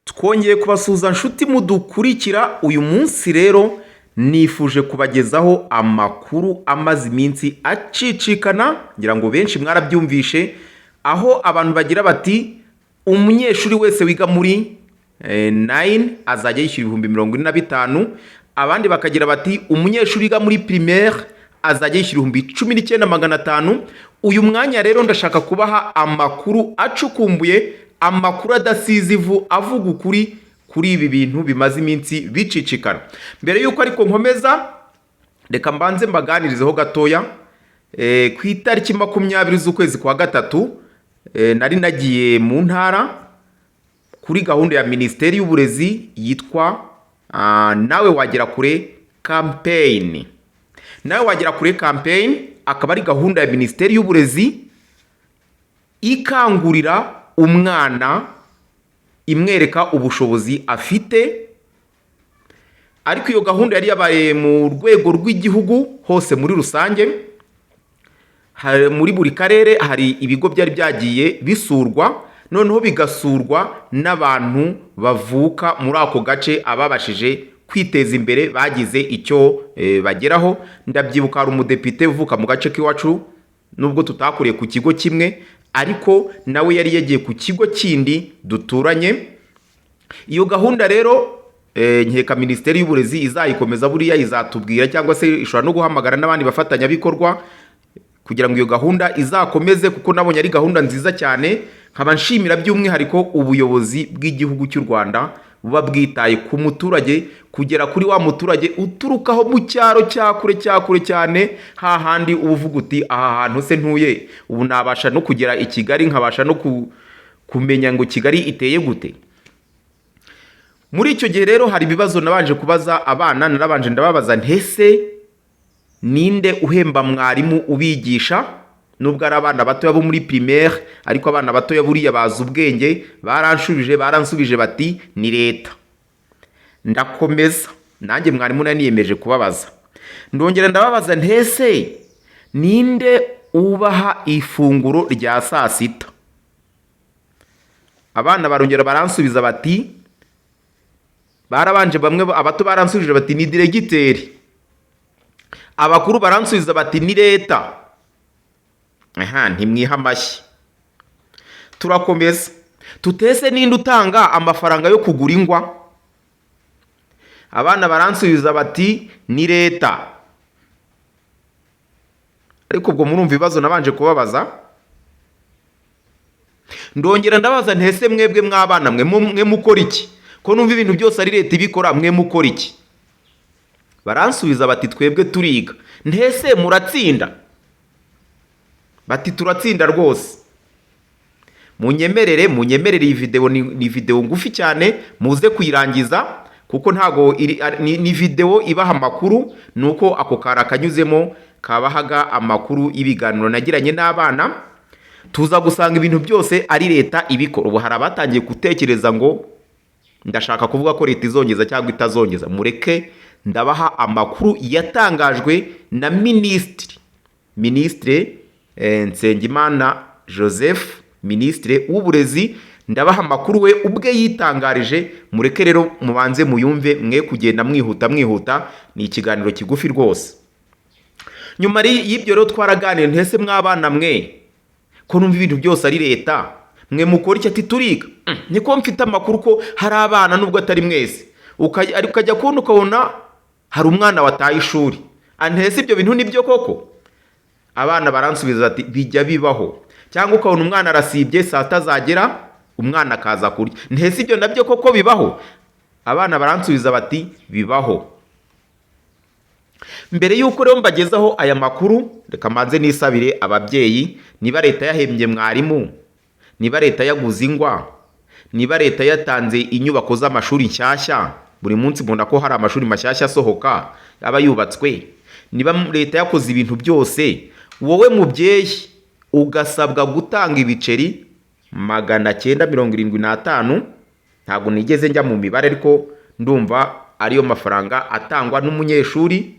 Twongeye kubasuhuza nshuti mudukurikira. Uyu munsi rero nifuje kubagezaho amakuru amaze iminsi acicikana, ngira ngo benshi mwarabyumvishe, aho abantu bagira bati umunyeshuri wese wiga muri nine azajya yishyura 45,000, abandi bakagira bati umunyeshuri wiga muri primaire azajya yishyura 19,500. Uyu mwanya rero ndashaka kubaha amakuru acukumbuye, amakuru adasize ivu, avuga ukuri kuri ibi bintu bimaze iminsi bicicikana. Mbere y'uko ariko nkomeza, reka mbanze mbaganirizeho gatoya. Ku itariki 20 z'ukwezi kwa gatatu nari nagiye mu ntara kuri gahunda ya Minisiteri y'Uburezi yitwa Nawe Wagera Kure Campaign. Nawe Wagera Kure Campaign akaba ari gahunda ya Minisiteri y'Uburezi ikangurira umwana, imwereka ubushobozi afite. Ariko iyo gahunda yari yabaye mu rwego rw'igihugu hose muri rusange. Muri buri karere hari ibigo byari byagiye bisurwa, noneho bigasurwa n'abantu bavuka muri ako gace, ababashije kwiteza imbere, bagize icyo bageraho. Ndabyibuka hari umudepite uvuka mu gace k'iwacu, nubwo tutakuriye ku kigo kimwe, ariko nawe yari yagiye ku kigo kindi duturanye. Iyo gahunda rero nkeka Minisiteri y'Uburezi izayikomeza, buriya izatubwira cyangwa se ishobora no guhamagara n'abandi bafatanyabikorwa kugira ngo iyo gahunda izakomeze, kuko nabonye ari gahunda nziza cyane. Nkaba nshimira by'umwihariko ubuyobozi bw'igihugu cy'u Rwanda buba bwitaye ku muturage, kugera kuri wa muturage uturukaho mu cyaro cya kure, cya kure cyane, hahandi uba uvuga uti aha hantu se ntuye ubu nabasha no kugera i Kigali, nkabasha no kumenya ngo Kigali iteye gute? Muri icyo gihe rero hari ibibazo nabanje kubaza abana. Narabanje ndababaza nti ese ninde uhemba mwarimu ubigisha? Nubwo ari abana batoya bo muri primaire, ariko abana batoya buriya bazi ubwenge. Baranshubije bati ni leta. Ndakomeza nanjye mwarimu nari niyemeje kubabaza, ndongera ndababaza nti ese ninde ubaha ifunguro rya saa sita? Abana barongera baransubiza bati, barabanje bamwe abato baransubije bati ni diregiteri, abakuru baransubiza bati ni leta. Aha ntimwiha amashyi. Turakomeza tuti ese ninde utanga amafaranga yo kugura ingwa? Abana baransubiza bati ni leta. Ariko ubwo murumva ibibazo nabanje kubabaza. Ndongera ndabaza nti ese mwebwe mw'abana mwe mukora iki, ko numva ibintu byose ari leta ibikora, mwe mukora iki? Baransubiza bati twebwe turiga. Nti ese muratsinda? Bati turatsinda rwose. Munyemerere iyi videwo ni videwo ngufi cyane, muze kuyirangiza kuko ntago ni videwo ibaha amakuru, ni uko ako kari kanyuzemo kabahaga amakuru y'ibiganiro nagiranye n'abana. Tuza gusanga ibintu byose ari leta ibikora. Ubu hari abatangiye gutekereza ngo ndashaka kuvuga ko leta izongeza cyangwa itazongeza. Mureke ndabaha amakuru yatangajwe na minisitiri Nsengimana Joseph, minisitiri w'Uburezi. Ndabaha amakuru we ubwe yitangarije. Mureke rero mubanze muyumve, mwe kugenda mwihuta mwihuta, ni ikiganiro kigufi rwose. Nyuma y'ibyo rero twaraganiriye nti ese mw'abana mwe, ko numva ibintu byose ari leta, mwe mukora iki? Ati turiga. Niko mfite amakuru ko hari abana, nubwo atari mwese, ariko ukajya kubona ukabona hari umwana wataye ishuri. Nti ese ibyo bintu nibyo koko? Abana baransubiza ati bijya bibaho. Cyangwa ukabona umwana arasibye, saa sita zagera umwana akaza kurya. Nti ese ibyo nabyo koko bibaho? Abana baransubiza bati bibaho. Mbere y'uko rero mbagezaho aya makuru, reka mbanze nisabire ababyeyi. Niba leta yahembye mwarimu, niba leta yaguze ingwa, niba leta yatanze inyubako z'amashuri nshyashya, buri munsi mbona ko hari amashuri mashyashya asohoka aba yubatswe, niba leta yakoze ibintu byose, wowe mubyeyi ugasabwa gutanga ibiceri 975, ntabwo nigeze njya mu mibare, ariko ndumva ariyo mafaranga atangwa n'umunyeshuri,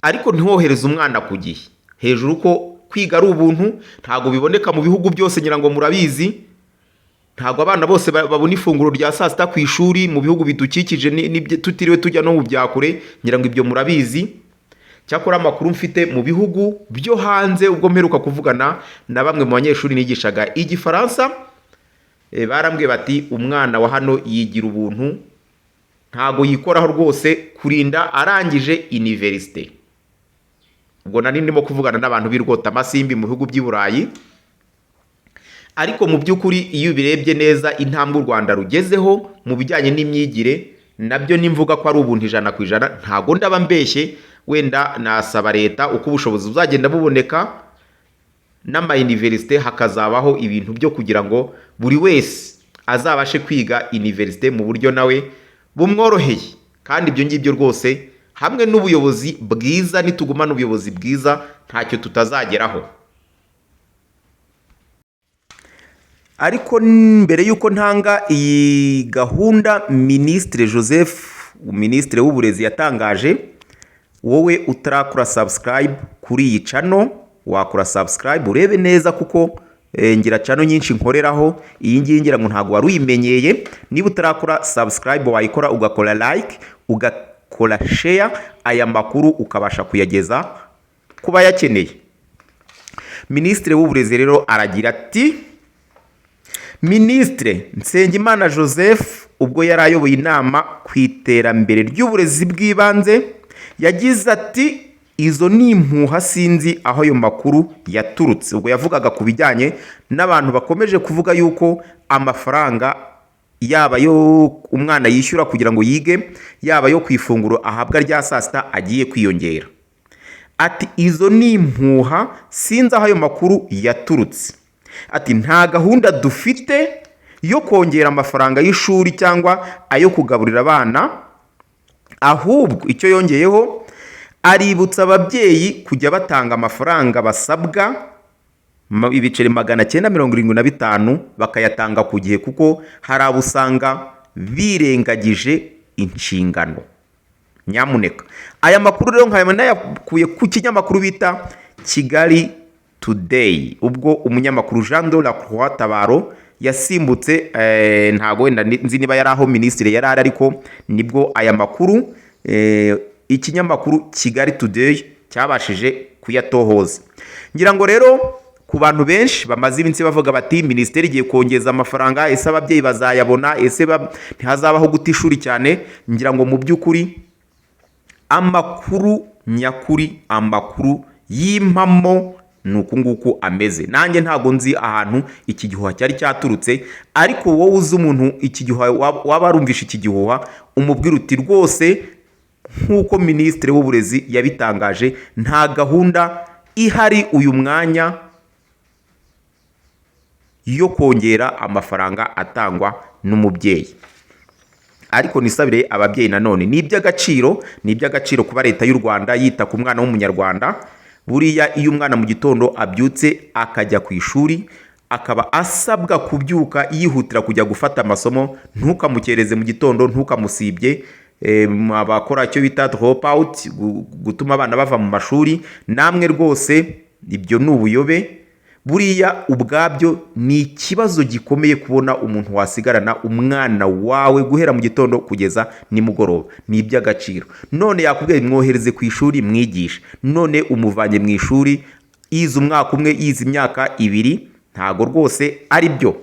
ariko ntiwohereze umwana ku gihe, hejuru ko kwiga ari ubuntu, ntabwo biboneka mu bihugu byose, ngira ngo murabizi. Ntabwo biboneka mu bihugu byose. Ntabwo abana bose babona ifunguro rya saa sita ku ishuri mu bihugu bidukikije, tutiriwe tujya no mu bya kure, ngira ngo ibyo murabizi. Cyakora amakuru mfite mu bihugu byo hanze, ubwo mperuka kuvugana na bamwe mu banyeshuri nigishaga igifaransa, barambwiye bati: "Umwana wa hano yigira ubuntu, ntago yikoraho rwose kurinda arangije université." Ubwo nari ndimo kuvugana n'abantu b'i Rwotamasimbi mu bihugu by'i Burayi. Ariko mu by'ukuri, iyo ubirebye neza, intambwe u Rwanda rugezeho mu bijyanye n'imyigire, nabyo nimvuga ko ari ubuntu 100%, ntago ndaba mbeshye. Wenda nasaba leta, uko ubushobozi buzagenda buboneka n'amayuniverisite, hakazabaho ibintu byo kugira ngo buri wese azabashe kwiga université mu buryo nawe bumworoheye. Kandi ibyo ngibyo rwose, hamwe n'ubuyobozi bwiza, nitugumana ubuyobozi bwiza, ntacyo tutazageraho. Ariko mbere y'uko ntanga iyi gahunda Minisitiri Joseph, Minisitiri w'Uburezi, yatangaje, wowe utarakora subscribe kuri iyi channel, wakora subscribe urebe neza, kuko ngira channel nyinshi nkoreraho. Iyi ngiyi ngira ngo ntabwo wari uyimenyeye. Niba utarakora subscribe, wayikora, ugakora like, ugakora share, aya makuru ukabasha kuyageza ku bayakeneye. Minisitiri w'Uburezi rero aragira ati: Minisitiri Nsengimana Joseph, ubwo yari ayoboye inama ku iterambere ry'uburezi bw'ibanze, yagize ati: "Izo ni impuha, sinzi aho ayo makuru yaturutse." Ubwo yavugaga ku bijyanye n'abantu bakomeje kuvuga yuko amafaranga, yaba ayo umwana yishyura kugira ngo yige, yaba ayo ku ifunguro ahabwa rya saa sita, agiye kwiyongera. Ati: "Izo ni impuha, sinzi aho ayo makuru yaturutse." Ati: "Nta gahunda dufite yo kongera amafaranga y'ishuri cyangwa ayo kugaburira abana." Ahubwo icyo yongeyeho, aributsa ababyeyi kujya batanga amafaranga basabwa, ibiceri 975, bakayatanga ku gihe, kuko hari abo usanga birengagije inshingano. Nyamuneka, aya makuru rero nkaba nayakuye ku kinyamakuru bita Kigali Today, ubwo umunyamakuru Jean de la Croix Tabaro yasimbutse. Ntabwo wenda nzi niba yari aho minisitiri yari ari, ariko nibwo aya makuru ikinyamakuru Kigali Today cyabashije kuyatohoza. Ngira ngo rero ku bantu benshi bamaze iminsi bavuga bati: "Minisiteri igiye kongeza amafaranga, ese ababyeyi bazayabona? Ese ntihazabaho guta ishuri cyane?" Ngira ngo mu by'ukuri amakuru nyakuri, amakuru y'impamo, ni uku nguku ameze. Nanjye ntabwo nzi ahantu iki gihuha cyari cyaturutse, ariko wowe uzi umuntu iki gihuha waba warumvishe iki gihuha, umubwira uti: "Rwose nk'uko Minisitiri w'Uburezi yabitangaje, nta gahunda ihari uyu mwanya yo kongera amafaranga atangwa n'umubyeyi." Ariko nisabire ababyeyi nanone, ni iby'agaciro, ni iby'agaciro kuba leta y'u Rwanda yita ku mwana w'umunyarwanda. Buriya iyo umwana mu gitondo abyutse akajya ku ishuri, akaba asabwa kubyuka yihutira kujya gufata amasomo, ntukamukereze mu gitondo, ntukamusibye. Abakora icyo bita drop out, gutuma abana bava mu mashuri, namwe rwose ibyo ni ubuyobe. Buriya ubwabyo ni ikibazo gikomeye kubona umuntu wasigarana umwana wawe guhera mu gitondo kugeza nimugoroba. Ni iby'agaciro. None yakubwiye mwohereze ku ishuri, mwigishe, none umuvanye mu ishuri, yize umwaka umwe, yize imyaka 2, ntago rwose ari byo.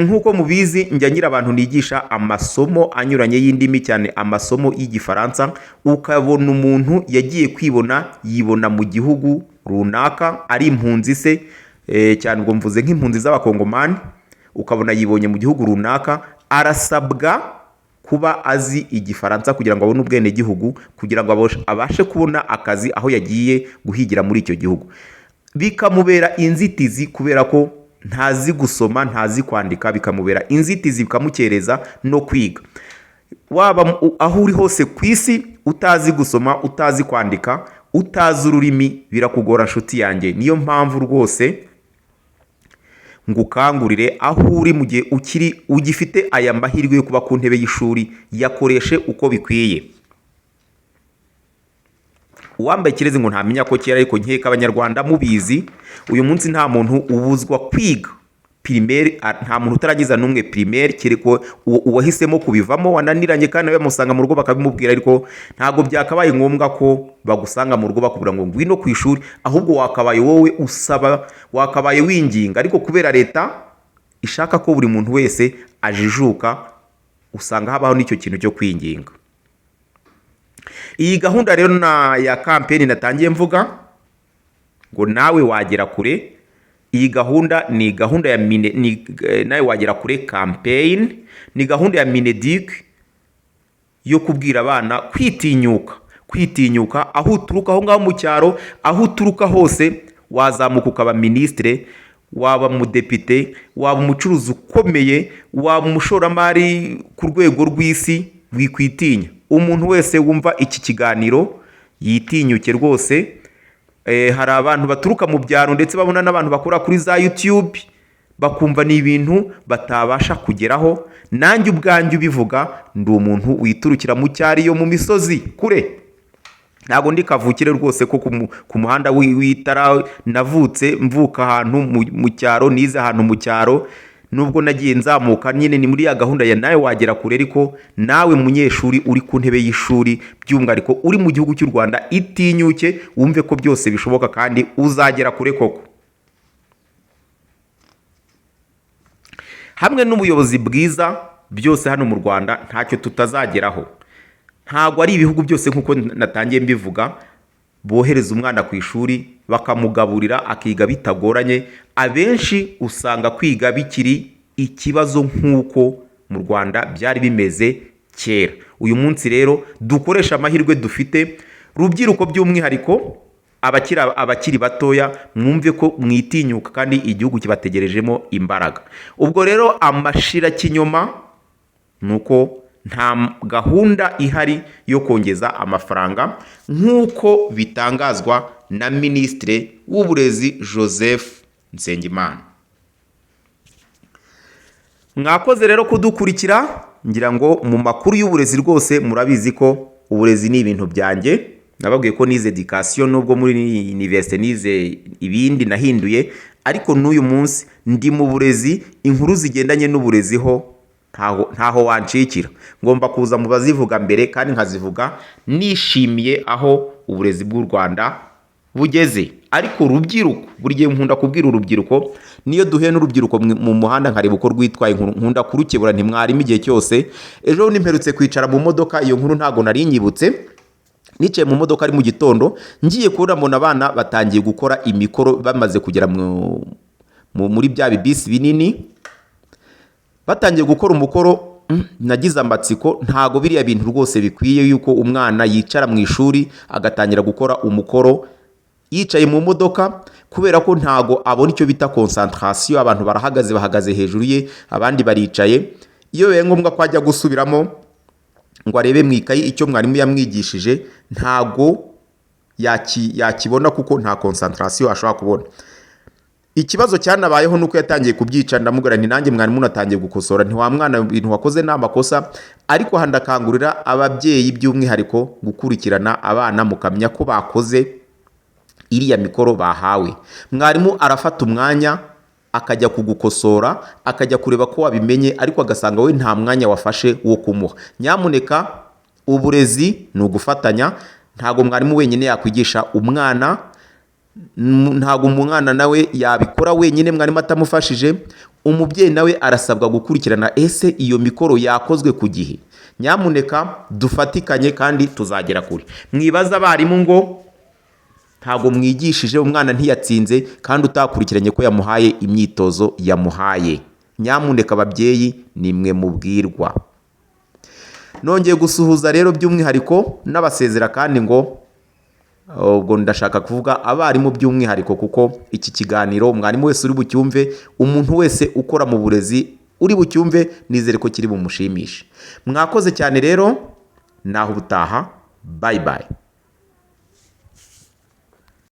Nk'uko mubizi, njya ngira abantu nigisha amasomo anyuranye y'indimi, cyane amasomo y'igifaransa. Ukabona umuntu yagiye kwibona, yibona mu gihugu runaka ari impunzi se, cyane ubwo mvuze nk'impunzi z'abakongomani, ukabona yibonye mu gihugu runaka, arasabwa kuba azi igifaransa kugira ngo abone ubwenegihugu, kugira ngo abashe kubona akazi aho yagiye guhigira muri icyo gihugu. Bikamubera inzitizi kubera ko ntazi gusoma, ntazi kwandika, bikamubera inzitizi, bikamukereza no kwiga. Waba aho uri hose ku isi, utazi gusoma, utazi kwandika, utazi ururimi, birakugora nshuti yanjye. Niyo mpamvu rwose ngukangurire, aho uri, mu gihe ukiri ugifite aya mahirwe yo kuba ku ntebe y'ishuri, yakoreshe uko bikwiye. Uwambaye ikirezi ngo ntamenya ko kera, ariko nkeka abanyarwanda mubizi. Uyu munsi nta muntu ubuzwa kwiga, period. Primaire, nta muntu utarangiza n'umwe primaire, kereka uwahisemo kubivamo wananiranye, kandi nawe bamusanga mu rugo bakabimubwira. Ariko ntabwo byakabaye ngombwa ko bagusanga mu rugo bakubwira ngo ngwino ku ishuri, ahubwo wakabaye wowe usaba, wakabaye winginga. Ariko kubera leta ishaka ko buri muntu wese ajijuka, usanga habaho n'icyo kintu cyo kwinginga. Iyi gahunda rero na ya campaign natangiye mvuga ngo "Nawe wagera kure", iyi gahunda ni gahunda ya mine ni "Nawe wagera kure" campaign, ni gahunda ya MINEDUC yo kubwira abana kwitinyuka, kwitinyuka. Aho uturuka aho ngaho mu cyaro, aho uturuka hose, wazamuka ukaba minisitire, waba umudepite, waba umucuruzi ukomeye, waba umushoramari ku rwego rw'isi. Wikwitinya. Umuntu wese wumva iki kiganiro yitinyuke rwose. Hari abantu baturuka mu byaro, ndetse babona n'abantu bakora kuri za YouTube bakumva ni ibintu batabasha kugeraho. Nanjye ubwanjye ubivuga, ndi umuntu witurukira mu cyaro iyo mu misozi kure, ntabwo ndi kavukire rwose ko ku muhanda w'itara. Navutse mvuka ahantu mu cyaro, nize ahantu mu cyaro, nubwo nagiye nzamuka nyine. Ni muri ya gahunda ya "Nawe wagera kure". Ariko nawe munyeshuri uri ku ntebe y'ishuri, by'umwihariko uri mu gihugu cy'u Rwanda, itinyuke, wumve ko byose bishoboka kandi uzagera kure koko. Hamwe n'ubuyobozi bwiza, byose hano mu Rwanda ntacyo tutazageraho. Ntabwo ari ibihugu byose, nk'uko natangiye mbivuga, bohereza umwana ku ishuri bakamugaburira akiga bitagoranye. Abenshi usanga kwiga bikiri ikibazo nk'uko mu Rwanda byari bimeze kera. Uyu munsi rero dukoresha amahirwe dufite, rubyiruko, by'umwihariko abakiri batoya, mwumve ko mwitinyuka kandi igihugu kibategerejemo imbaraga. Ubwo rero amashirakinyoma ni uko nta gahunda ihari yo kongeza amafaranga nk'uko bitangazwa na Minisitiri w'Uburezi Joseph Nsengimana. Mwakoze rero kudukurikira. Ngira ngo mu makuru y'uburezi rwose murabizi ko uburezi ni ibintu byanjye. Nababwiye ko nize éducation, nubwo muri université nize ibindi nahinduye, ariko n'uyu munsi ndi mu burezi. Inkuru zigendanye n'uburezi ho ntaho wancikira, ngomba kuza mu bazivuga mbere kandi nkazivuga nishimiye aho uburezi bw'u Rwanda bugeze. Ariko urubyiruko, buri gihe nkunda kubwira urubyiruko, niyo duhuye n'urubyiruko mu muhanda nkareba uko rwitwaye, nkunda kurukebura ntimwarimo igihe cyose. Ejo bundi mperutse kwicara mu modoka, iyo nkuru ntabwo nari nyibutse. Nicaye mu modoka ari mu gitondo, ngiye kubona mbona abana batangiye gukora imikoro bamaze kugera muri bya bibisi binini, batangiye gukora umukoro. Nagize amatsiko. Ntago biriya bintu rwose bikwiye yuko umwana yicara mu ishuri agatangira gukora umukoro yicaye mu modoka, kubera ko ntago abona icyo bita concentration. Abantu barahagaze, bahagaze hejuru ye, abandi baricaye. Iyo bibaye ngombwa ko ajya gusubiramo ngo arebe mu ikayi icyo mwarimu yamwigishije, ntago yakibona kuko nta concentration ashobora kubona. Ikibazo cyanabayeho nuko yatangiye kubyica. Ndamubwira nti: "Nanjye mwarimu natangiye gukosora, ntiwa mwana, ibintu wakoze ni amakosa." Ariko aha ndakangurira ababyeyi by'umwihariko gukurikirana abana, mukamenya ko bakoze iriya mikoro bahawe. Mwarimu arafata umwanya akajya kugukosora, akajya kureba ko wabimenye, ariko agasanga we nta mwanya wafashe wo kumuha. Nyamuneka, uburezi ni ugufatanya. Ntabwo mwarimu wenyine yakwigisha umwana, ntabwo umwana nawe yabikora wenyine mwarimu atamufashije. Umubyeyi nawe arasabwa gukurikirana ese iyo mikoro yakozwe ku gihe. Nyamuneka dufatikanye kandi tuzagera kure. Mwibaza abarimu ngo ntabwo mwigishije umwana ntiyatsinze, kandi utakurikiranye ko yamuhaye imyitozo yamuhaye. Nyamuneka ababyeyi, ni mwe mubwirwa. Nongeye gusuhuza rero by'umwihariko n'abasezera, kandi ngo ubwo ndashaka kuvuga abarimu by'umwihariko, kuko iki kiganiro umwarimu wese uri bucyumve, umuntu wese ukora mu burezi uri bucyumve, nizere ko kiri bumushimishe. Mwakoze cyane rero, naho ubutaha, bye bye.